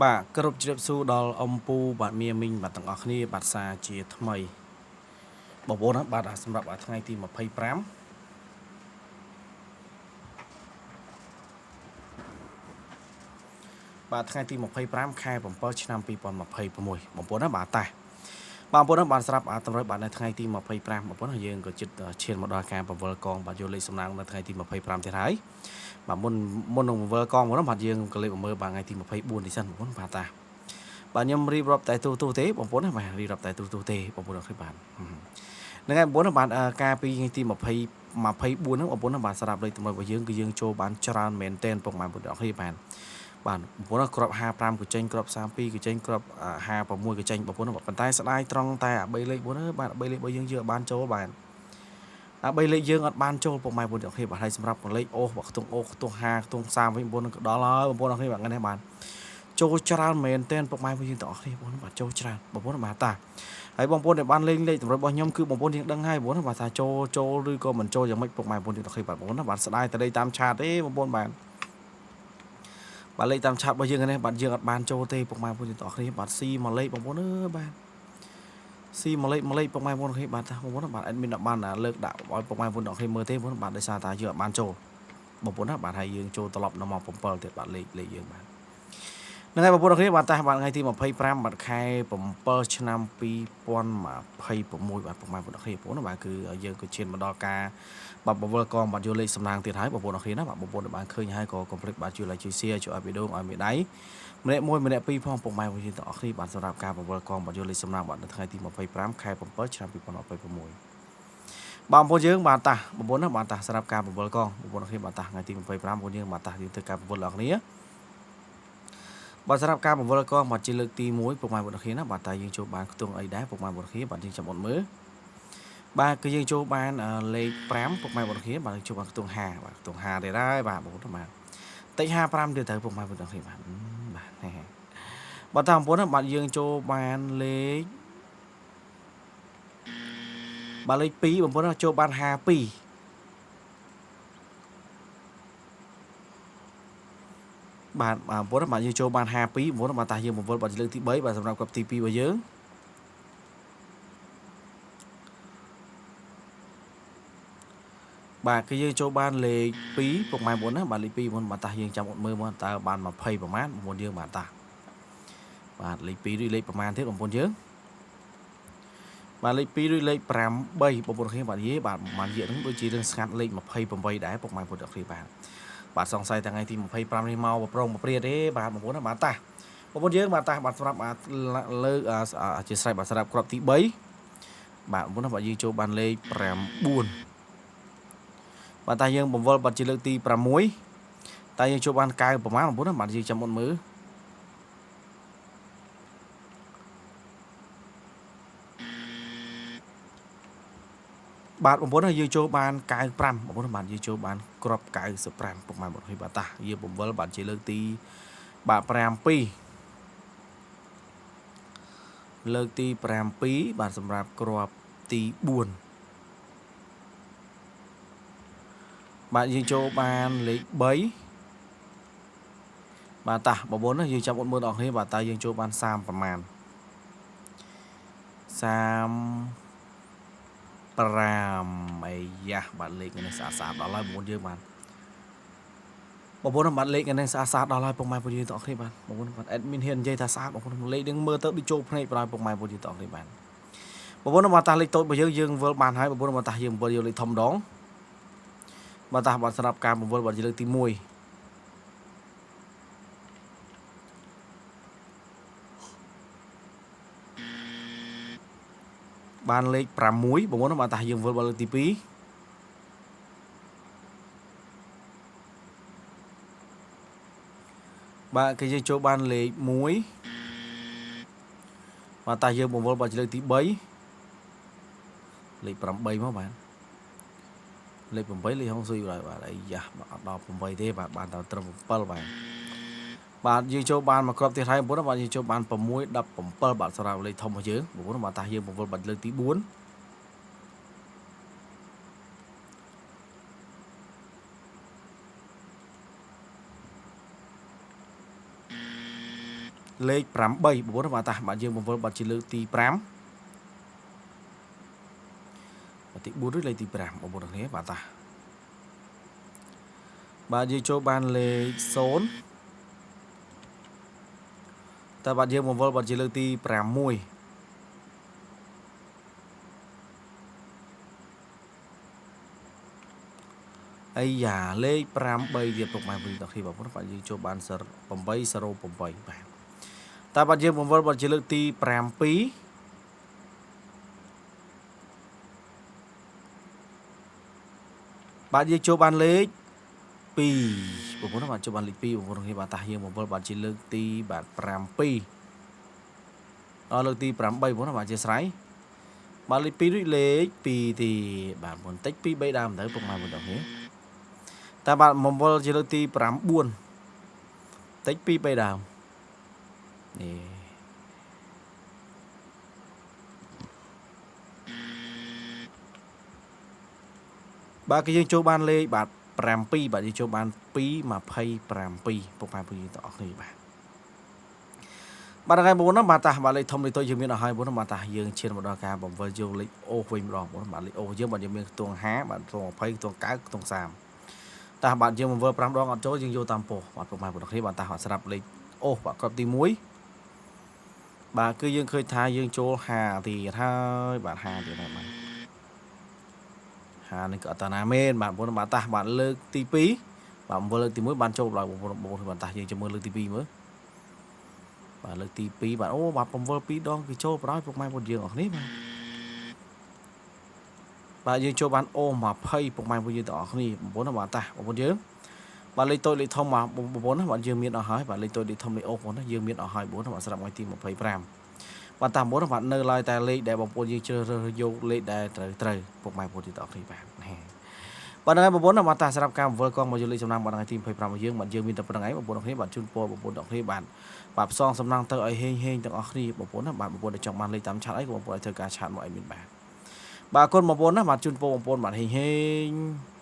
បាទគ្រប់ជ្រាបសួរដល់អំពូបាទមាមីងបាទទាំងអស់គ្នាបាទសាជាថ្មីបងប្អូនណាបាទសម្រាប់ថ្ងៃទី25បាទថ្ងៃទី25ខែ7ឆ្នាំ2026បងប្អូនណាបាទតាបងប្អូនណាបាទស្រាប់តម្រុយបាទនៅថ្ងៃទី25បងប្អូនយើងក៏ជិតឈានមកដល់ការបង្វិលកងបាទយកលេខសំណាងនៅថ្ងៃទី25ទៀតហើយបាទមុននឹងបង្វិលកងបងប្អូនបាទយើងក៏លេខមើលបាទថ្ងៃទី24នេះសិនបងប្អូនបាទតាបាទខ្ញុំរៀបរាប់តែទូទូទេបងប្អូនណាបាទរៀបរាប់តែទូទូទេបងប្អូនអរគុណបាទហ្នឹងហើយបងប្អូនបាទការពីថ្ងៃទី20 24ហ្នឹងបងប្អូនបាទសម្រាប់លេខតម្រុយរបស់យើងគឺយើងចូលបានច្រើនមែនទែនពុកម៉ែបងប្អូនអរគុណបាទបាទបងប្អូនគ្រាប់55ក៏ចេញគ្រាប់32ក៏ចេញគ្រាប់56ក៏ចេញបងប្អូនប៉ុន្តែស្ដាយត្រង់តែអា3លេខបងប្អូនបាទ3លេខរបស់យើងយើងអត់បានចូលបាទអា3លេខយើងអត់បានចូលពុកម៉ែបងប្អូនអរគុណបាទហើយសម្រាប់លេខអូសខ្ទង់អូសខ្ទង់5ខ្ទង់30វិញបងប្អូនក៏ដល់ហើយបងប្អូនអរគុណបាទថ្ងៃនេះបាទចូលច្រើនមែនទែនពុកម៉ែបងយើងទាំងអស់គ្នាបងប្អូនបាទចូលច្រើនបងប្អូនបាទតាហើយបងប្អូនដែលបានលេងលេខតម្រុយរបស់ខ្ញុំគឺបងប្អូនយើងដឹងហើយបងប្អូនបាទថាចូលចូលឬក៏មិនចូលយ៉ាងម៉េចពុកម៉ែបងប្អូនទាំងអស់គ្នាបាទបងប្អូនបាទស្ដាយតែលេខតាមឆាតទេបងប្អូនបាទបាទលេខតាមឆាតរបស់យើងនេះបាទយើងអត់បានចូលទេពុកម៉ែបងប្អូនទាំងអស់គ្នាបាទស៊ីមកលេខបងប្អូនអើយបាទស៊ីមកលេខមកលេខពុកម៉ែបងប្អូនគ្នាបាទបងប្អូនបាទ admin អត់បានលើកដាក់ឲ្យពុកម៉ែបងប្អូនទាំងអស់គ្នាមើលទេបងប្អូនបាទដោយសារតែយើងអត់បានចូលបងប្អូនណាបាទហើយយើងចូលត្រឡប់នៅម៉ោង7ទៀតបាទលេខលេខយើងបាទហ្នឹងហើយបងប្អូនគ្នាបាទតាបាទថ្ងៃទី25បាទខែ7ឆ្នាំ2026បាទពុកម៉ែបងប្អូនគ្នាបងប្អូនបាទគឺយើងក៏ឈានមកដល់ការបាទបវលកងបាទយកលេខសំណាងទៀតហើយបងប្អូនគ្នាណាបាទបងប្អូនបានឃើញហើយក៏កុំភ្លេចបាទជួយ like ជួយ share ជួយឲ្យវីដេអូឲ្យមេដៃម្នាក់មួយម្នាក់ពីរផងពុកម៉ែបងប្អូនទាំងអស់គ្នាបាទសម្រាប់ការបវលកងបាទយកលេខសំណាងបាទនៅថ្ងៃទី25ខែ7ឆ្នាំ2026បងប្អូនយើងបាទតាបងប្អូនណាបាទតាសម្រាប់ការបវលកងបងប្អូនគ្នាបាទតាថ្ងៃទី25បងប្អូនយើងបាទតាយើងធ្វើការបវលដល់គ្នាបាទសម្រាប់ការបង្វិលកងបាទជាលើកទី1ពុកម៉ែបងប្អូនគ្នាណាបាទតើយើងចូលបានខ្ទង់អីដែរពុកម៉ែបងប្អូនគ្នាបាទយើងចាំអត់មើលបាទគឺយើងចូលបានលេខ5ពុកម៉ែបងប្អូនគ្នាបាទយើងចូលបានខ្ទង់5បាទខ្ទង់5ទៀតហើយបាទបងប្អូនបាទតិច55ទៀតទៅពុកម៉ែបងប្អូនគ្នាបាទបាទបាទតាមបងប្អូនបាទយើងចូលបានលេខបាទលេខ2បងប្អូនចូលបាន52បាទបងប្អូនបាទយើងចូលបាន52បងប្អូនបាទតាយើងបង្វិលបាទលើកទី3បាទសម្រាប់គ្រាប់ទី2របស់យើងបាទគឺយើងចូលបានលេខ2ពុកម៉ែបងប្អូនណាបាទលេខ2បងប្អូនបាទតាយើងចាំអត់មើលមកតើបាន20ប្រមាណបងប្អូនយើងបាទតាបាទលេខ2ឬលេខប្រមាណទៀតបងប្អូនយើងបាទលេខ2ឬលេខ8បងប្អូនគ្នាបាទយេបាទប្រហែលយេហ្នឹងដូចជារឿងស្ងាត់លេខ28ដែរពុកម៉ែបងប្អូនគ្នាបាទបាទសង្ស័យថ្ងៃទី25នេះមកប្រងប្រព្រាទេបាទបងប្អូនណាបាទតាបងប្អូនយើងបាទតាបាទសម្រាប់លើកអធិស្ឋានបាទសម្រាប់គ្រាប់ទី3បាទបងប្អូនណាបាទយើងចូលបានលេខ9បាទតាយើងបង្វិលបាទជាលើកទី6តែយើងចូលបាន9ប្រមាណបងប្អូនណាបាទយើងចាំមុនមើលបាទបងប្អូនយើងចូលបាន95បងប្អូនបាទយើងចូលបានគ្រាប់95ពុកម៉ែបងប្អូនបាទតាយើងបង្វិលបាទជាលើកទីបាទ7លើកទី7បាទសម្រាប់គ្រាប់ទី4បាទយើងចូលបានលេខ3បាទតាបងប្អូនយើងចាំអត់មើលដល់គ្នាបាទតើយើងចូលបាន30ប្រមាណ35អាយ៉ាបាទលេខនេះស្អាតស្អាតដល់ហើយបងប្អូនយើងបាទបងប្អូនបាទលេខនេះស្អាតស្អាតដល់ហើយពុកម៉ែបងប្អូនយើងទាំងអស់គ្នាបាទបងប្អូនបាទ admin ហ៊ាននិយាយថាស្អាតបងប្អូនលេខនឹងមើលទៅដូចចូលភ្នែកបណ្ដោយពុកម៉ែបងប្អូនយើងទាំងអស់គ្នាបាទបងប្អូនបាទតាលេខតូចរបស់យើងយើងវិលបានហើយបងប្អូនបាទតាយើងវិលយកលេខធំដងបាទតាបាទសម្រាប់ការបង្វិលបាទជាលើកទី1បានលេខ6បងប្អូនបាទតាយើងវិលបាទលើកទី2បាទគឺយើងចូលបានលេខ1បាទតាយើងបង្វិលបាទជាលើកទី3លេខ8មកបាទលេខ8លេខហុងស៊ុយបាទបាទអាយ៉ាអត់ដល់8ទេបាទបានតែត្រឹម7បាទបាទយើងចូលបានមកគ្រាប់ទៀតហើយបងប្អូនបាទយើងចូលបាន6 17បាទសម្រាប់លេខធំរបស់យើងបងប្អូនបាទតាយើងបង្វិលបាទលើកទី4 លេខ8បងប្អូនបាទតាបាទយើងបង្វិលបាទជាលើកទី5បាទទី4ឬលេខទី5បងប្អូនទាំងគ្នាបាទតាបាទយើងចូលបានលេខ0តែបាទយើងបង្វិលបាទជាលើកទី6អាយ៉ាលេខ8ទៀតពុកម៉ែបងប្អូនទាំងគ្នាបងប្អូនបាទយើងចូលបាន808បាទតែបាទយើងបង្វិលបាទជាលើកទី7បាទយើងចូលបានលេខ2បងប្អូនបាទចូលបានលេខ2បងប្អូនគ្នាបាទតាយើងបង្វិលបាទជាលើកទីបាទ7ដល់លើកទី8បងប្អូនបាទជាស្រ័យបាទលេខ2រួចលេខ2ទីបាទបន្តិច2 3ដើមទៅពុកម៉ែបងប្អូនគ្នាតែបាទបង្វិលជាលើកទី9តិច2 3ដើមនេះបាទគឺយើងចូលបានលេខបាទ7បាទយើងចូលបាន2 27ពុកម៉ែបងប្អូនទាំងអស់គ្នាបាទបាទថ្ងៃបងប្អូនណាបាទតាបាទលេខធំលេខតូចយើងមានអស់ហើយបងប្អូនបាទតាយើងឈានមកដល់ការបង្វិលយកលេខអូសវិញម្ដងបងប្អូនបាទលេខអូសយើងបាទយើងមានខ្ទង់50បាទខ្ទង់20ខ្ទង់9ខ្ទង់30តាបាទយើងបង្វិល5ដងអត់ចូលយើងយកតាមប៉ុស្តិ៍បាទពុកម៉ែបងប្អូនគ្នាបាទតាបាទស្រាប់លេខអូសបាទគ្រាប់ទី1បាទគឺយើងឃើញថាយើងចូល5ទៀតហើយបាទ5ទៀតហើយបាទហានេះក៏អត់តាណាមែនបាទបងប្អូនបាទតាបាទលើកទី2បាទបង្វិលលើកទី1បានចូលដល់បងប្អូនបងប្អូនបាទតាយើងចាំមើលលើកទី2មើលបាទលើកទី2បាទអូបាទបង្វិល2ដងគឺចូលប្រហើយពុកម៉ែបងប្អូនយើងអរគ្នាបាទបាទយើងចូលបានអូ20ពុកម៉ែបងប្អូនយើងទាំងអស់គ្នាបងប្អូនបាទតាបងប្អូនយើងបាទលេខតូចលេខធំបាទបងប្អូនណាបាទយើងមានអស់ហើយបាទលេខតូចលេខធំលេខអូបងប្អូនណាយើងមានអស់ហើយបងប្អូនបាទសម្រាប់ថ្ងៃទី25បាទតាមបងប្អូនបាទនៅឡើយតែលេខដែលបងប្អូនយើងជ្រើសរើសយកលេខដែលត្រូវត្រូវពុកម៉ែបងប្អូនទាំងអស់គ្នាបាទបាទហ្នឹងហើយបងប្អូនបាទតាសម្រាប់ការបង្វិលកងមកយកលេខសំណាងបាទថ្ងៃទី25របស់យើងបាទយើងមានតែប៉ុណ្្នឹងឯងបងប្អូនគ្នាបាទជូនពរបងប្អូនទាំងគ្នាបាទបាទផ្សងសំណាងទៅឲ្យហេងហេងទាំងអស់គ្នាបងប្អូនណាបាទបងប្អូនដែលចង់បានលេខតាមឆាតអីក៏បងប្អូនអាចធ្វើការឆាតមកឲ្យមានបាទបាទអរគុណបងប្អូនណាបាទជូនពរបងប្អូនបាទហេងហេង។